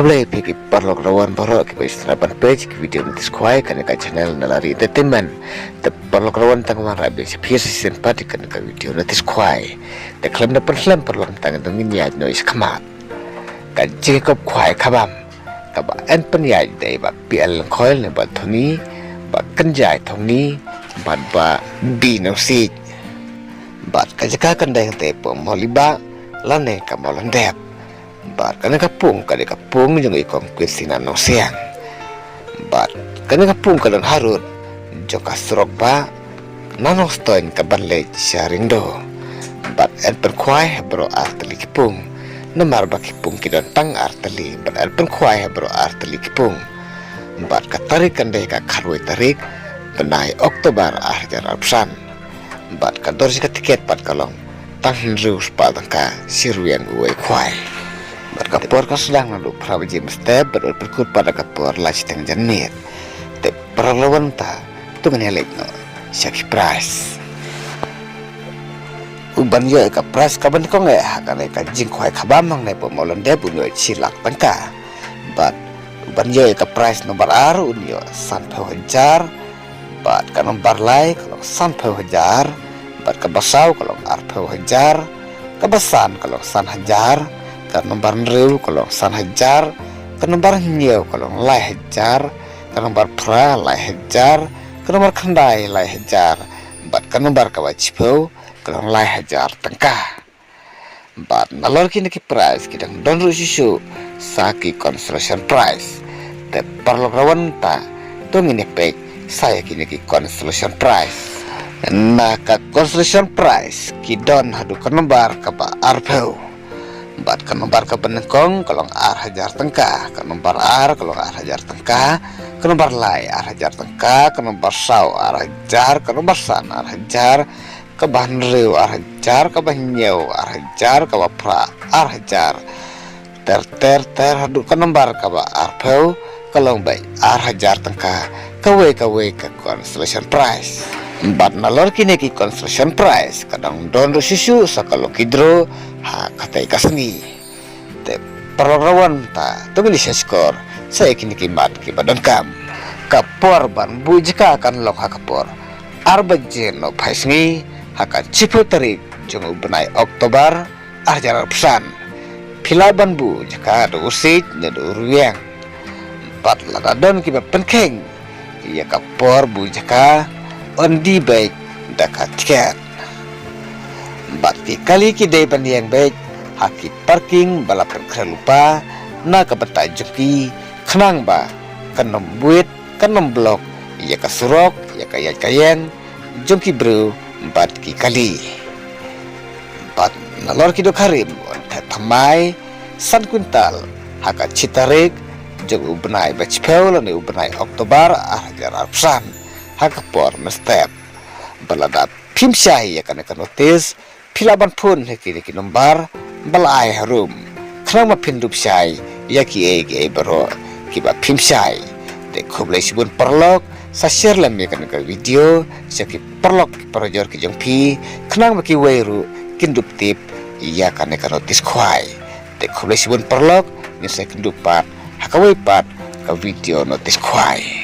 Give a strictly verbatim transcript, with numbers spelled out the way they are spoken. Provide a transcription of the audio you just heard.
Khublei phi ki paralok rawan baroh kiba ïa sngap ban peit ki video notis khwai kane ka channel Nalari Entertainment. Te paralok rawan tang wan rap ïa sha phi sa shisien pat ïa kane ka video notis khwai. Te khlem da pynslem paralok tang dang ngin ïaid noh ïa sha khmat. Ka jingkop khwai khabam kaba yn pynïaid da i Bah P L Lyngkhoi ne Bah Thoni, Bah Kynjai Thongni bad Bah B Nongsiej. Bad ka jaka kan dei hangtei hapoh Mawlibah lane ka Mawlyndep. Bad kane ka pung ka dei ka pung jong i Kong Kwin Singna Nongsiang. Bad kane ka pung ka don harud jong ka surok bah na Nongstoiñ kaban leit sha Ringdo. Bad yn pynkhwai ha baroh ar tylli ki pung, namar ba ki pung ki don tang ar tylli, bad yn pynkhwai ha baroh ar tylli ki pung. Bad ka tarik kan dei ka khatwei tarik bnai October ar hajar arphew san. Bad ka dor jong ka tiket pat ka long tang hynriew spah tyngka shi rwiang uwei khwai. Bad ka por ka sdang naduh phra baje mynstep bad yn pynkut pat ha ka por lai shiteng janmiet. Te paralok rawan, ta to ngin ïa leit noh sha ki prize. Uban ïoh ïa ka prize kaba nyngkong eh ha kane ka jingkhwai khabam hangne hapoh Mawlyndep un ïoh shi lak tyngka. Bad uban ïoh ïa ka prize nombar ar un ïoh sanphew hajar. Bad ka nombar lai ka long sanphew hajar. Bad kaba saw ka long arphew hajar. Kaba san ka long san hajar. Ka nombar hynriew ka long san hajar. Ka nombar hynñiew ka long lai hajar. Ka nombar phra lai hajar. Ka nombar khyndai lai hajar. Bad ka nombar kaba shiphew ka long lai hajar tyngka. Bad nalor kine ki prize ki dang don ruh shuh shuh sa ki consolation prize. Te paralok rawan, ta to ngin ïa peit sa ïa kine ki consolation prize. Na ka consolation prize ki don haduh ka nombar kaba arphew. Bad ka nombar kaba nyngkong ka long ar hajar tyngka, ka nombar ar ka long ar hajar tyngka, ka nombar lai ar hajar tyngka, ka nombar saw ar hajar, ka nombar san ar hajar, kaba hynriew ar hajar, kaba hynñiew ar hajar, kaba phra ar hajar. Ter ter ter haduh ka nombar kaba arphew ka long beit ar hajar tyngka kawei kawei ka consolation prize. Bad nalor kine ki consolation prize ka dang don ruh shuh shuh sa ka lucky draw ha katei ka sngi. Te paralok rawan, ta to ngin ïa shah shkor sa ïa kine ki mat kiba donkam. Ka por ban buh jaka kan long ha ka por ar baje nohphai sngi ha ka shiphew tarik jong u bnai October ar hajar arphew san. Phi lah ban buh jaka da u siej ne da u rwiang. Bad lada don kiba pynkheiñ ïa ka por buh jaka, yn die beit da ka tiket. Bad ki kali ki dei ban ïeng beit ha ki parking ba la pynkhreh lypa na ka bynta jong ki, khnang ba kan ym buit, kan ym block ïa ka surok, ïa ka ïaid ka ïeng jong ki briew bad ki kali. Bad nalor ki dohkha rim yn theh thymmai san kwintal ha ka shi tarik jong u bnai ba shiphew lane u bnai October ar hajar arphew san ha ka por mynstep. Bad lada phim shai ïa kane ka notis, phi lah ban phone ha kine ki nombar ba la ai harum, khnang ba phin dup shai ïa kiei kiei baroh kiba phim shai. Te khublei shibun paralok, sa share lem ïa kane ka video sha ki paralok ki parajor ki jong phi, khnang ba kiwei ruh kin dup tip ïa kane ka notis khwai. Te khublei shibun paralok, ngin sa ïakynduh pat ha kawei pat ka video notis khwai.